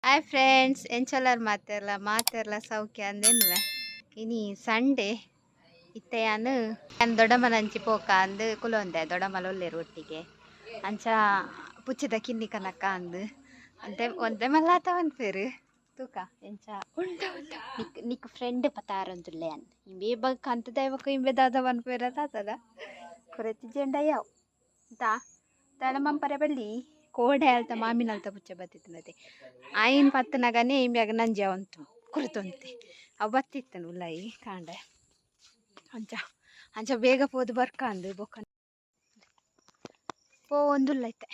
Hi friends, ಎಂಚೊಲ್ಲರ್ ಮಾತೆರ್ಲ? ಮಾತೆರ್ಲ ಸೌಖ್ಯ ಅಂದೆನ್ವೆ. ಇನಿ ಸಂಡೆ. ಇತ್ತೆ ಯಾನ್ ಯಾನ್ ದೊಡ್ಡಮ್ಮನಂಚಿ ಪೋಕ ಅಂದ್ ಕುಲೊಂದೆ. ದೊಡ್ಡಮ್ಮಲ ಉಲ್ಲೆರ್ ಒಟ್ಟಿಗೆ. ಅಂಚ ಪುಚ್ಚೆದ ಕಿನ್ನಿ ಕನಕ ಅಂದ್ ಅಂತೆ ಒಂತೆ ಮಲ್ಲಾತ ಪನ್ಪೆರ್. ತೂಕ ಎಂಚ ಉಂಡು. ನಿಕ್ ನಿಕ್ ಫ್ರೆಂಡ್ ಪತಾರೊಂದುಲ್ಲೆ ಯಾನ್. ಇಂಬೆ ಬಗ್ ಕಂತ್ ದೈವಕ ಇಂಬೆ ದಾದ ಪನ್ಪೆರ ತಾತದ ಕೊರೆತಿಜೆಂಡ ಯಾವ್ ತಾ ದಾಲ ಮಂಪರೆ ಬಲ್ಲಿ. ಕೋಡೆ ಅಲ್ತ ಮಾಮಿನಲ್ತ ಪುಚ್ಚೆ ಬತ್ತಿತ್ತನತೆ. ಆಯಿನ್ ಪತ್ತನಗನೇ ಇಂಬ್ಯಾಗ ನಂಜಿ ಅವಂತು ಕುರುತೊಂತೆ. ಅವು ಬತ್ತಿತ್ತನು ಉಲಾಯಿ ಕಾಂಡೆ. ಅಂಚ ಅಂಚ ಬೇಗ ಪೋದು ಬರ್ಕಂದು ಬೊಕ್ಕ ಪೋವೊಂದುಲ್ಲ. ಇತ್ತೆ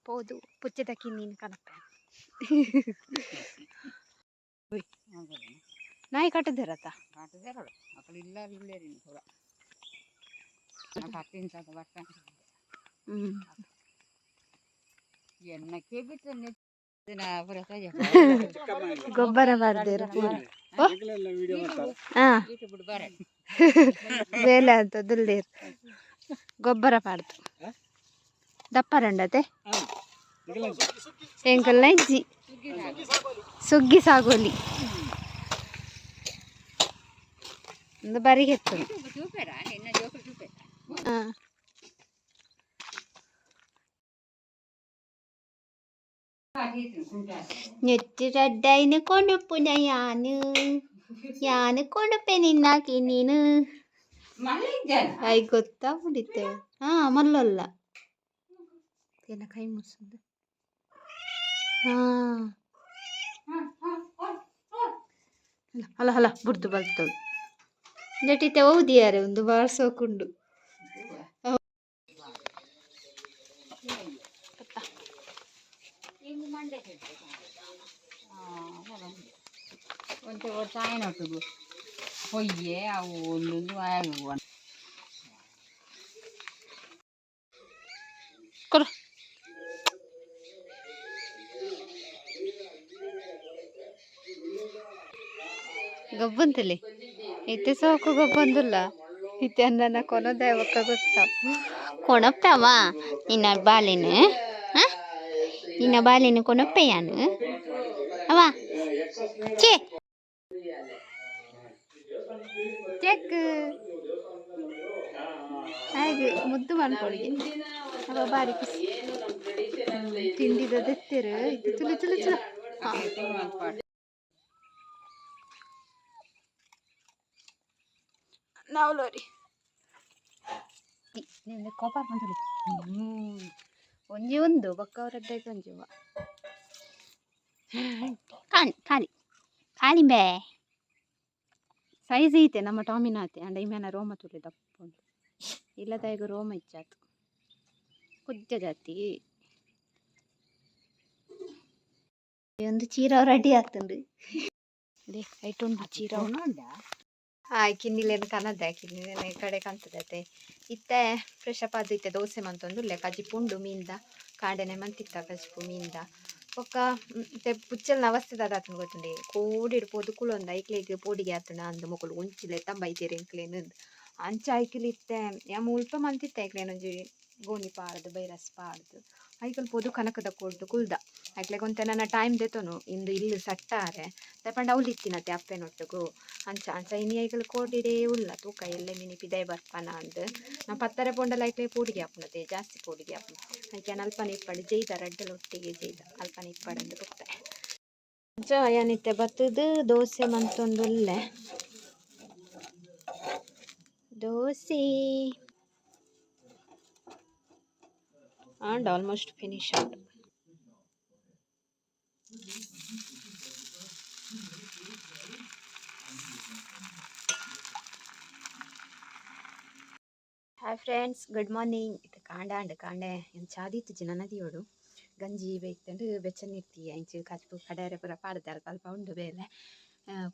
ಪೋದು ಪುಚ್ಚೆದ ಕಿನ್ನಿನ್ ಕನಪೆ. ನಾಯಿ ಕಟ್ಟದಿರತ್ತ. ಕಾಟುದೇರಡು ಅಕುಲು ಇಲ್ಲ ಇಲ್ಲೇರಿ ಪೂರ 10 ನಿಮಿಷ ಬರ್ತ. ಎನ್ನ ಕೆಬಿತ ಪೂರ. ಗೊಬ್ಬರ ಮಾಡ್ದೇರು ಪೂರ. ಹಾ, ಬೇಲೆ ಅಂತ ದುಲ್ಲೇರು ಗೊಬ್ಬರ ಪಾಡ್ದು ದಪ್ಪರಂಡತೆ. ಎಂಕಲ್ನ ಇಜ್ಜಿ, ಸುಗ್ಗಿ ಸಾಗೋಲಿ ಒಂದು ಬಾರಿಗೆ ಎತ್ತುನು. ಹಾ, ನೆತ್ತಿ ರಡ್ಡೈನ್ ಕೊನುಪುನ ಯಾನ್ ಯಾನ್ ಕೊನುಪೆ ನಿನ್ನ ಕಿನ್ನಿನು. I ಗೊತ್ತಾ ಮುಡಿತೆ. ಹಾ, ಮಲ್ಲೊಲ್ಲ ಏನ ಕೈ ಮುಸುಂದು. ಹಾ, ಅಲ್ಲ ಅಲ್ಲ, ಬುಡ್ದು ಬಲ್ತದು ನೆಟ್ಟಿತ್ತೆ. ಹೌದಿಯಾರೆ, ಒಂದು ಬಾಳ್ ಸೋಕುಂಡು. ಒಂತೆ ಸಾಯನೊಟ್ಟುಗು ಪೊಯ್ಯೆ ಅವು ಒಂದೊಂದು ಆಗ. ಕೊಡು. ಗಬ್ಬಂತಲಿ ಇತ್ತೆ ಸೋಕು ಗಬ್ಬಂದುಲ್ಲ. ಇತ್ತೆ ನನ್ನ ಕೊನದ ಒಕ್ಕ ಗೊತ್ತ. ಕೊಣಪ್ಪವ ನಿನ್ನ ಬಾಲಿನ. ನಿನ್ನ ಬಾಲಿನ ಕೊನಪ್ಪೆ ಯಾನು ಅವ ಚೇ ಚೆಕ್ ಹಾಗೆ ಮುದ್ದು ಮನ್ಪೊಡಿಗೆ ಅವ ಬಾರಿ ಖುಷಿ. ತಿಂಡಿದ ದೆತ್ತೆರು ಇದು. ತುಳು ತುಳು ತುಳು. ನಾವು ಲೋರಿ ಕೋಪ ಬಂತಲಿ. ಒಂಜಿ ಒಂದು ಬೊಕ್ಕ ಅವರದ್ದಾಯ್ತು. ಒಂಜಿ ಖಾಲಿ ಖಾಲಿ ಖಾಲಿ ಬೇ ಸೈಜ್ ಐತೆ ನಮ್ಮ ಟಾಮಿನ ಆತೆ. ಅಂಡ ಇಮೇನ ರೋಮ ತುಳಿ ದಪ್ಪ ಉಂಟು. ಇಲ್ಲದಾಯಿಗ ರೋಮ ಇಚ್ಚಾತು ಕುಜ್ಜ ಜಾತಿ. ಒಂದು ಚೀರ ರೆಡಿ ಆಗ್ತುಂಡು. ಐಟ್ ಉಂಡು ಚೀರ. ಹಾಯ್, ಕಿನ್ನಿಲೇನು ಕನದೆ, ಕಿನ್ನಿಲೇನು ಕಡೆ ಕಾಣ್ತದತೆ. ಇತ್ತೆ ಫ್ರೆಶ್ ಅಪ್ ಆದ್ ಇತ್ತೆ ದೋಸೆ ಮಂತೊಂದುಲ್ಲೆ. ಕಜಿಪು ಉಂಡು ಮೀನ್ದ, ಕಾಂಡೆನೆ ಮಂತಿತ್ತ ಕಜಿಪು ಮೀನ್ದ. ಬೊಕ್ಕ ಇತ್ತೆ ಪುಚ್ಚೆಲ್ನ ಅವಸ್ಥೆ ದಾದ ಆತುಂಡು ಗೊತ್ತುಂಡೆ? ಕೋಡಿಡ್ ಪೋದು ಕುಲೊಂದ. ಐಕ್ಲೆಗ್ ಪೋಡಿಗೆ ಆತುಂಡ ಅಂದ್ ಮೊಕುಲು ಒಂಚಿಲೆ ತಂಬೈತೆರ್ ಎಂಕ್ಲೆನ್ ಅಂದ್. ಅಂಚ ಐಕ್ಲು ಇತ್ತೆ ಯಾ ಮುಲ್ಪ ಮಂತಿತ್ತೆ. ಐಕ್ಲೆನ್ ಒಂಜಿ ಗೋಣಿ ಪಾಡ್ದ್ ಬೈರಸ್ ಪಾಡ್ದ್ ಐಕುಲು ಪೋದು ಕನಕದ ಕೋಡ್ದು ಕುಲ್ದ. ಐಕ್ಲೆಗ್ ಒಂತೆ ನನ ಟೈಮ್ ದೆತೊನು ಇಂದು ಇಲ್ಲ್ ಸಟ್ಟಾರೆ. ದಾಯೆ ಪಂಡ ಅವ್ಲು ಇತ್ತಿನತೆ ಅಪ್ಪೆನೊಟ್ಟುಗು. ಅಂಚ ಅಂಚ ಇನಿ ಐಕುಲು ಕೋಡಿಡೇ ಉಲ್ಲ. ತೂಕ ಎಲ್ಲೆ ಮಿನಿ ಪಿದಾಯಿ ಬರ್ಪನ ಅಂದ್. ನಾ ಪತ್ತರೆ ಪೋಂಡಲ ಐಕ್ಲೆ ಪೋಡಿಗೆ ಆಪುನತೆ, ಜಾಸ್ತಿ ಪೋಡಿಗೆ ಆಪುಂಡು. ಐಕೆ ಯಾನ್ ಅಲ್ಪನೆ ಇಪ್ಪಡ್ ಜೈದ, ರಡ್ಡಲ ಒಟ್ಟಿಗೆ ಜೈದ, ಅಲ್ಪನೆ ಇಪ್ಪಡಂದ್ ಬೊಕ್ತೆ. ಅಂಚ ಯಾನ್ ಇತ್ತೆ ಬತ್ತುದು dosa ಮಂತೊಂದುಲ್ಲೆ. Dosa and almost finish out. Hi friends, good morning. ಇತ್ತೆ ಕಾಂಡ ಅಂಡ್ ಕಾಂಡೆ ಎಂಚಾದಿತ್ತುಜಿ ನನದಿಯೋಡು. ಗಂಜಿ ಬೇಯ್ತಂಡು ಬೆಚ್ಚನಿರ್ತಿ. ಅಂಚ ಕಜ್ಪು ಕಡಾರೆ ಪೂರ ಪಾಡ್ದೆ. ಅಲ್ಪ ಅಲ್ಪ ಉಂಡು ಬೇಲೆ.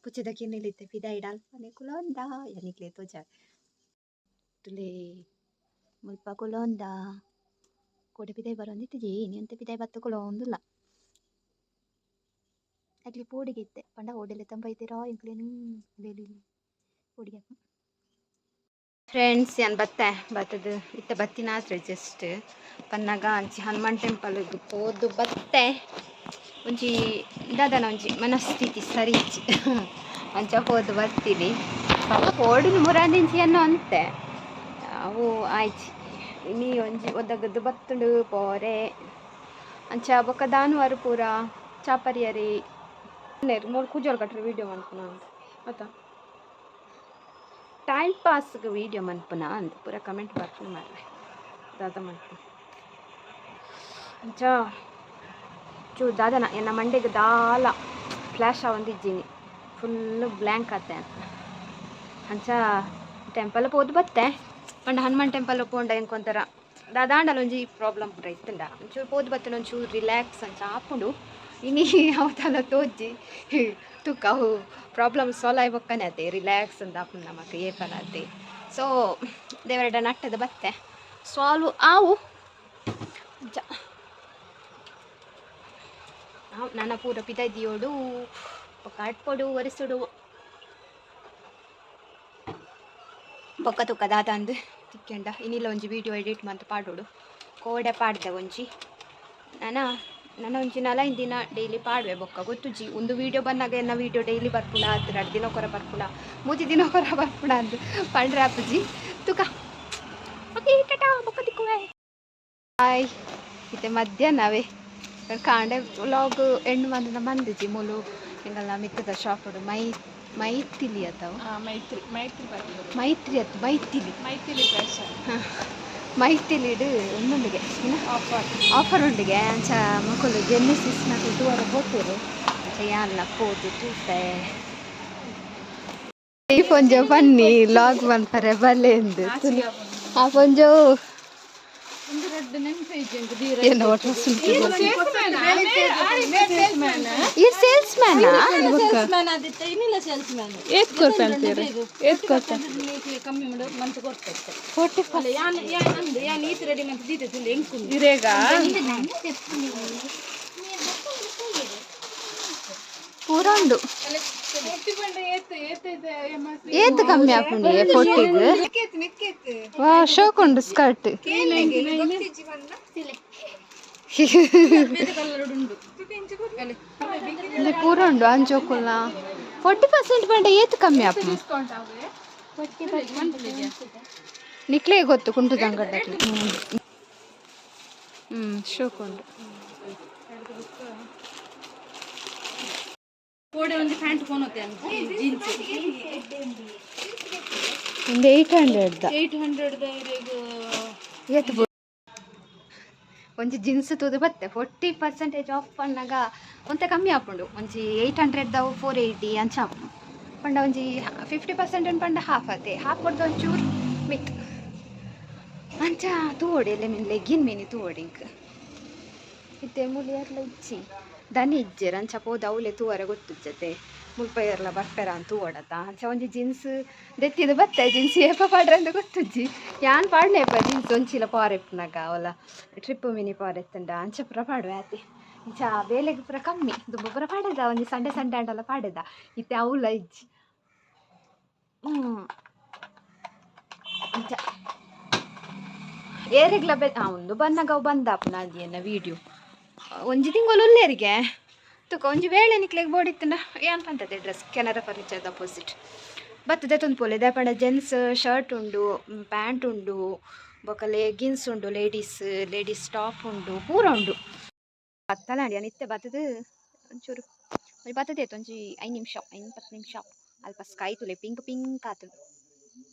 ಪುಚ್ಚೆದ ಕಿನ್ನಿಲಿತ್ತೆ ಪಿದಾಯಿಡ್ ಅಲ್ಪನೆ ಕುಲೊಂದ. ಎನಿಕ್ಲೆ ತೋಜ ತುಲೆ, ಮುಲ್ಪ ಕುಲೊಂದ. ಕೋಡೆ ಪಿದಾಯಿ ಬರೊಂದಿತ್ತಿಜಿ, ಇನಿ ಒಂತೆ ಪಿದಾಯಿ ಬತ್ತ್ ಕುಲೊಂದುಲ್ಲ. ಅಕ್ಲೆ ಪೋಡಿಗೆ ಇತ್ತೆ ಪಂಡ ಓಡೆಲೆ ತಂಬೈತೆರಾ ಎಂಕ್ಲೆನ್ ಪೋಡಿಗೆ. ಫ್ರೆಂಡ್ಸ್, ಯಾನ್ ಬತ್ತೆ. ಬತ್ತದು ಇತ್ತೆ ಬತ್ತಿನಾತ್ರೆ ಜಸ್ಟ್ ಪನ್ನಗ ಅಂಚಿ ಹನುಮಾನ್ ಟೆಂಪಲ್ ಪೋದು ಬತ್ತೆ. ಒಂಜಿ ದಾದನ ಒಂಜಿ ಮನಸ್ಥಿತಿ ಸರಿ ಇಜ್ಜಿ. ಅಂಚ ಪೋದು ಬರ್ತೀನಿ. ಪಾಪ ಪೋಡುನು ಮುರಾದಿಂಚಿ ಅನ್ನೋ ಅಂತೆ ಅವು ಆಯ್ಚಿ. ಇನಿ ಒಂಜಿ ಒದಗದು ಬತ್ತುಂಡು ಪೋರೆ. ಅಂಚ ಬೊಕ್ಕ ದಾನುವಾರ ಪೂರ ಚಾಪರಿಯರಿ ಮೂಲು ಕೂಜಲ್ ಕಟ್ರೆ ವೀಡಿಯೋ ಮನ್ಪುನ ಅಂತ ಅತ್ತ ಟೈಮ್ ಪಾಸ್ಗೆ ವೀಡಿಯೋ ಮನ್ಪುನ ಅಂತ ಪೂರ ಕಮೆಂಟ್ ಬರ್ಪುನ ಮಾರ್ರೆ, ದಾದ ಮನ್ಪು. ಅಂಚ ಚೂ ದಾದನ ಎನ್ನ ಮಂಡೆಗೆ ದಾಲ ಫ್ಲ್ಯಾಶ್ ಆವೊಂದಿಜ್ಜಿನಿ, ಫುಲ್ ಬ್ಲ್ಯಾಂಕ್ ಆತೆ ಅಂತ. ಅಂಚ ಟೆಂಪಲ್ ಪೋದು ಬತ್ತೆ. ಪಂಡ ಹನುಮಾನ್ ಟೆಂಪಲ್ ಪೋಂಡ ಎಂಕೊಂಥರ ದಾದಾಂಡಲ ಒಂಜಿ ಪ್ರಾಬ್ಲಮ್ ಪೂರ ಇತ್ತುಂಡ ಒಂಚೂರು ಪೋದು ಬತ್ತನ ಒಂಚೂರು ರಿಲ್ಯಾಕ್ಸ್ ಅಂಚ ಆಪುಂಡು. ಇನಿ ಅವತಲ ತೋಜಿ ತುಕ್ಕ ಅವು ಪ್ರಾಬ್ಲಮ್ ಸಾಲ್ವ್ ಆಯ್ ಬೊಕ್ಕನೆ ಅತೆ ರಿಲ್ಯಾಕ್ಸ್ ಅಂತ ಆಪುಂಡು ನಮಕ್ ಏಪಲ ಅತೆ. ಸೊ ದೇವರೆಡ ನಟ್ಟದ ಬತ್ತೆ, ಸಾಲ್ವ್ ಆವು. ಅಂಚ ನನ ಪೂರ ಪಿದಯ್ದಿಯೋಡು ಬೊಕ್ಕ ಅಟ್ಪೊಡು ಒರೆಸೊಡು ಬೊಕ್ಕ ತುಕ್ಕ ದಾದ ಅಂದ್ ತಿಕ್ಕೆಂಡ. ಇನಿಲ ಒಂಜಿ ವೀಡಿಯೋ ಎಡಿಟ್ ಮಂತ್ ಪಾಡೋಡು. ಕೋಡೆ ಪಾಡ್ದೆ ಒಂಜಿ. ನನ ನನ ಒಂಜಿ ನಾಲೈನ್ ದಿನ ಡೈಲಿ ಪಾಡುವೆ. ಬೊಕ್ಕ ಗೊತ್ತುಜಿ, ಒಂದು ವೀಡಿಯೋ ಬನ್ನಗ ಎನ್ನ ವೀಡಿಯೋ ಡೈಲಿ ಬರ್ಪುಣ ಅತ್ತ್ ರಡ್ಡ್ ದಿನಕ್ಕೊರ ಬರ್ಪುಣ ಮೂಜಿ ದಿನಕ್ಕೊರ ಬರ್ಪುಣ ಅಂದ್ ಪಂಡ್ರೆ ಆಪುಜಿ ತುಕ. ಓಕೆ, ಟಾಟಾ, ಬೊಕ್ಕ ತಿಕ್ಕುವೆ. ಬಾಯ್. ಇತ್ತೆ ಮಧ್ಯಾಹ್ನವೇ ಕಾಂಡೆ ವ್ಲಾಗ್ ಎಂಡ್ ಮಂದಿನ ಮಂದಿಜಿ. ಮೂಲು ಎಂಗಲ್ನ ಮಿತ್ತದ ಶಾಪುಡು ಮೈ ಮೈಥಿಲಿ ಅತ್ತವು. ಮೈತ್ರಿ, ಮೈತ್ರಿ. ಮೈತ್ರಿ ಅತ್ತು, ಮೈಥಿಲಿ. ಮೈಥಿಲಿ ಫ್ಯಾಷನ್. ಮೈಥಿಲಿಡ್ ಒಂದೊಂದಿಗೆ ಆಫರ್. ಆಫರ್ ಉಂಡಿಗೆ. ಅಂಚ ಮೊಕುಲು ಜೆನ್ನಿಸಿಸ್ ನಕುಲು ತೂವರ ಪೋತೇರು. ಅಂಚ ಯಾನ್ಲ ಪೋದು ತೂಪೆ. ಈ ಪೊಂಜೊ ಬನ್ನಿ ಲಾಗ್ ಮನ್ಪರೆ ಬಲ್ಲೆ ಎಂದು ಆ ಪೊಂಜೊ. ಒಂದು ರಡ್ಡ್ ನೆನ್ಪು. ಏನು ಈ ಸೇಲ್ಸ್ ಮ್ಯಾನ್? ಏತ್ ಕೊಡ್ತಂತೀರಿ? ಏತ್ ಕೊಡ್ತ? ಫೋರ್ಟಿ. ಇರೇಗ. ಪೂರ ಉಂಡು. ಏತ್ ಕಮ್ಮಿ ಆಪುಂಡು ಫೋರ್ಟಿಗ್? ವಾ, ಶೋಕ್ ಉಂಡು ಸ್ಕರ್ಟ್. ಇಲ್ಲಿ ಪೂರ ಉಂಡು ಅಂಚೋಕುಲ್ನ. 40% ಪಂಡ ಏತ್ ಕಮ್ಮಿ ಆಪುಂಡು ನಿಕ್ಲೇ ಗೊತ್ತು ಕುಂಟುದ ಅಂಗಡಿ. ಹ್ಮ್ ಶೋಕ್ ಉಂಡು. ಕೋಡೆ ಒಂದು ಪ್ಯಾಂಟ್ ಕೊನೊತೆ ಜೀನ್ಸ್. ಒಂದು 800. 800. ಏತ್ ಒಂಜಿ ಜೀನ್ಸ್ ತೂದು ಬತ್ತೆ. 40% ಆಫ್ ಪನ್ನಗ ಒಂತೆ ಕಮ್ಮಿ ಆಪುಂಡು. ಒಂಜಿ 800 ದವು 480 ಅಂಚ ಆಪುಂಡು. ಪಂಡ ಒಂಜಿ 50% ಪಂಡ ಹಾಫ್ ಆತೆ, ಹಾಫ್ ಕೊಡ್ದು ಒಂಚೂರು ಮಿತ್. ಅಂಚ ತೂವೊಡು ಎಲ್ಲ ಮೀನ್ ಲೆಗ್ಗಿನ್ ಮೀನಿ ತೂವೊಡು ಇಂಕ್. ಇತ್ತೆ ಮೂಲು ಏರ್ಲ ಇಜ್ಜಿ, ದನಿ ಇಜ್ಜೆರ್. ಅಂಚ ಪೋದು ಅವಲೆ ತೂವರೆ ಗೊತ್ತುಜ್ಜತೆ, ಮುಲ್ಪ ಏರ್ಲ ಬರ್ಪೆರ ಅಂತ ತೂವೊಡತ. ಅಂಚ ಒಂಜಿ ಜೀನ್ಸ್ ದೆತ್ತಿದ್ ಬತ್ತೆ. ಜೀನ್ಸ್ ಏಪ ಪಾಡ್ರೆ ಅಂತ ಗೊತ್ತುಜ್ಜಿ. ಯಾನ್ ಪಾಡ್ನೇಪ ಜೀನ್ಸ್ ಒಂಚಿಲ ಪಾರೆಪ್ಪುನಗ ಅವಲ ಟ್ರಿಪ್ ಮಿನಿ ಪಾರೆತ್ತುಂಡ ಅಂಚ ಪೂರ ಪಾಡುವೆ ಆತೆ. ಇಂಚ ಬೇಲೆಗ್ ಪೂರ ಕಮ್ಮಿ, ದುಂಬು ಪೂರ ಪಾಡೆದ. ಒಂಜಿ ಸಂಡೆ ಸಂಡೆ ಆಂಡಲ ಪಾಡೆದ. ಇತ್ತೆ ಅವುಲ ಇಜ್ಜಿ. ಅಂಚ ಏರೆಗ್ಲ ಬೆ ಉಂದು ಬನ್ನಗ ಅವು ಬಂದಾಪುನ ಅದಿಯನ್ನ ವೀಡಿಯೋ. ಒಂಜಿ ತಿಂಗಳು ಉಲ್ಲೇರಿಗೆ ತುಕ. ಒಂಜಿ ವೇಳೆ ನಿಕ್ಲೆಗ್ ಬೋಡಿತ್ತುಂಡ ಏನ್ ಪಂತದೆ ಅಡ್ರೆಸ್ ಕೆನರಾ ಫರ್ನಿಚರ್ದ ಅಪೋಸಿಟ್ ಬತ್ತದೆ ತೊಂದು ಪೋಲೆ. ದಾಯೆ ಜೆಂಟ್ಸ್ ಶರ್ಟ್ ಉಂಡು, ಪ್ಯಾಂಟ್ ಉಂಡು, ಬೊಕ ಲೆಗಿನ್ಸ್ ಉಂಡು, ಲೇಡೀಸ್ ಲೇಡೀಸ್ ಟಾಪ್ ಉಂಡು, ಪೂರ ಉಂಡು. ಬತ್ತಲಾಂಡಿ ಯಾನ್ ಇತ್ತೆ ಬತ್ತದು ಒಂಚೂರು ಒಂಜಿ ಬತ್ತದೇತು ಒಂಜಿ 5 ನಿಮಿಷ, 5 10 ನಿಮಿಷ. ಅಲ್ಪ ಸ್ಕೈ ತೂಲೆ, ಪಿಂಕ್ ಪಿಂಕ್ ಆತುಂಡು.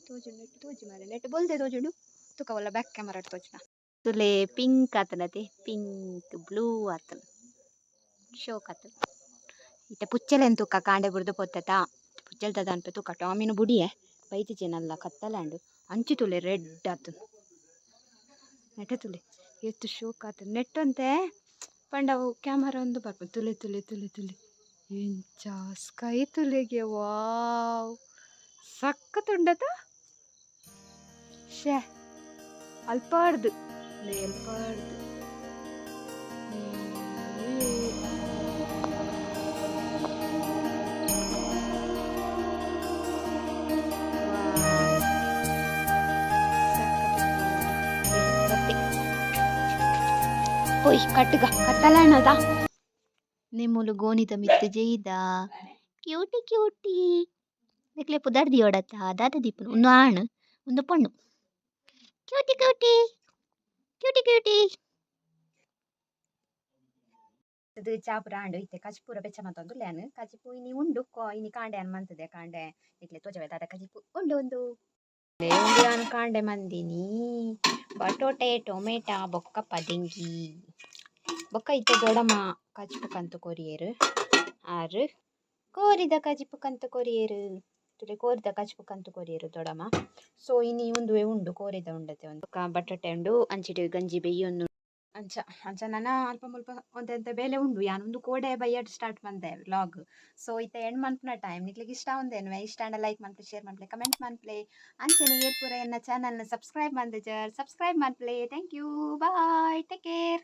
ತೋಜುಂಡು ನೆಟ್ ತೋಜಿ ಮಾರೆ, ನೆಟ್ ಬೊಲ್ದೆ ತೋಜುಂಡು. ತುಕ ಒಲ್ಲ ಬ್ಯಾಕ್ ಕ್ಯಾಮರಾ ತೋಜುನ. ತುಲೆ ಪಿಂಕ್ ಆತುಂಡತೆ, ಪಿಂಕ್ ಬ್ಲೂ ಆತುಂಡು, ಶೋಕ್ ಆತುಂಡು. ಇತ್ತೆ ಪುಚ್ಚೆಲೆನ್ ತೂಕ. ಕಾಂಡೆ ಬುಡ್ದು ಪೋತೆತ ಪುಚ್ಚೆಲ್ ದಾದ ಅನ್ಪೆ ತೂಕ. ಟಾಮಿನ ಬುಡಿಯೆ ಬೈತಿಜೆನಲ್ಲ, ಕತ್ತಲಾಂಡು. ಅಂಚಿ ತುಲೆ, ರೆಡ್ ಆತುಂಡು ನೆಟೆ. ತುಲೆ ಏತ್ ಶೋಕ್ ಆತುಂಡು ನೆಟ್ಟೊಂತೆ. ಪಂಡ ಅವು ಕ್ಯಾಮರಾ ಒಂದು ಬರ್ಪುಂಡು. ತುಲೆ ತುಲೆ ತುಲೆ ತುಲೆ, ಎಂಚ ಸ್ಕೈ ತುಲೆಗೆ! ವಾವ್, ಸಖತ್ ಉಂಡತ. ಶೇ, ಅಲ್ಪಾರ್ದು ಅಲ್ಪಾರ್ದು. ಓಯ್, ಕಟ್ಟುಗ ಕತ್ತಲಣ್ಣದ. ನಿಮುಲು ಗೋಣಿದ ಮಿತ್ತ್ ಜೈದ ಕ್ಯೂಟಿ ಕ್ಯೂಟಿ. ನಿಕ್ಲೆ ಪುದರ್ ದಿಯೊಡತ್ತ? ದಾದ ದೀಪುನು? ಉಂದು ಆಣ್, ಉಂದು ಪೊಣ್ಣು. Cutie cutie cutie cutie. ಇದು ಚಾ ಪೂರ ಆಂಡ್. ಇತ್ತೆ ಕಜಿಪು ಪೂರ ಬೆಚ್ಚ ಮಂತೊಂದುಲ್ಲೆ ಯಾನ್. ಕಜಿಪು ಇನಿ ಉಂಡು. ಇನಿ ಕಾಂಡೆ ಯಾನ್ ಮಂತುದೆ. ಕಾಂಡೆ ನಿಕ್ಲೆ ತೋಜವೆ ದಾದ ಕಜಿಪು ಉಂಡು ಉಂದು. ಉಂದು ಯಾನ್ ಕಾಂಡೆ ಮಂದಿನಿ ಬಟೋಟೆ, ಟೊಮೆಟ ಬೊಕ್ಕ ಪದೆಂಗಿ. ಬೊಕ್ಕ ಇತ್ತೆ ದೊಡಮ್ಮ ಕಜಿಪು ಕಂತು ಕೊರಿಯೆರ್. ಆರ್ ಕೋರಿದ ಕಜಿಪು ಕಂತು ಕೊರಿಯೆರ್. ತೂಲೆ, ಕೋರಿದ ಕಜಿಪು ಕಂತು ಕೊರಿಯೆರ್ ದೊಡಮ್ಮ. ಸೊ ಇನಿ ಉಂದುವೆ ಉಂಡು, ಕೋರಿದ ಉಂಡತೆ ಒಂದು. ಬೊಕ್ಕ ಬಟಾಟೆ ಉಂಡು, ಅಂಚಿಡ್ ಗಂಜಿ ಬೆಯ್ಯೊಂದು. ಅಂಚ ಅಂಚ ನನ ಅಲ್ಪ ಮುಲ್ಪ ಒಂತೆ ಒಂತೆ ಬೇಲೆ ಉಂಡು. ಯಾನ್ ಉಂದು ಕೋಡೆ ಬಯ್ಯಡ್ ಸ್ಟಾರ್ಟ್ ಮಂದೆ ವ್ಲಾಗ್. ಸೊ ಇತ್ತೆ ಎಂಡ್ ಮನ್ಪುನ ಟೈಮ್. ನಿಕ್ಲೆಗ್ ಇಷ್ಟ ಆವಂದೇನ್ವೆ, ಇಷ್ಟ ಆಂಡ ಲೈಕ್ ಮನ್ಪುಲೆ, ಶೇರ್ ಮನ್ಪುಲೆ, ಕಮೆಂಟ್ ಮನ್ಪುಲೆ. ಅಂಚನೆ ಏರ್ ಪೂರ ಎನ್ನ ಚಾನಲ್ನ ಸಬ್ಸ್ಕ್ರೈಬ್ ಮಂದಿಜರ್, ಸಬ್ಸ್ಕ್ರೈಬ್ ಮನ್ಪುಲೆ. Thank you, bye, take care.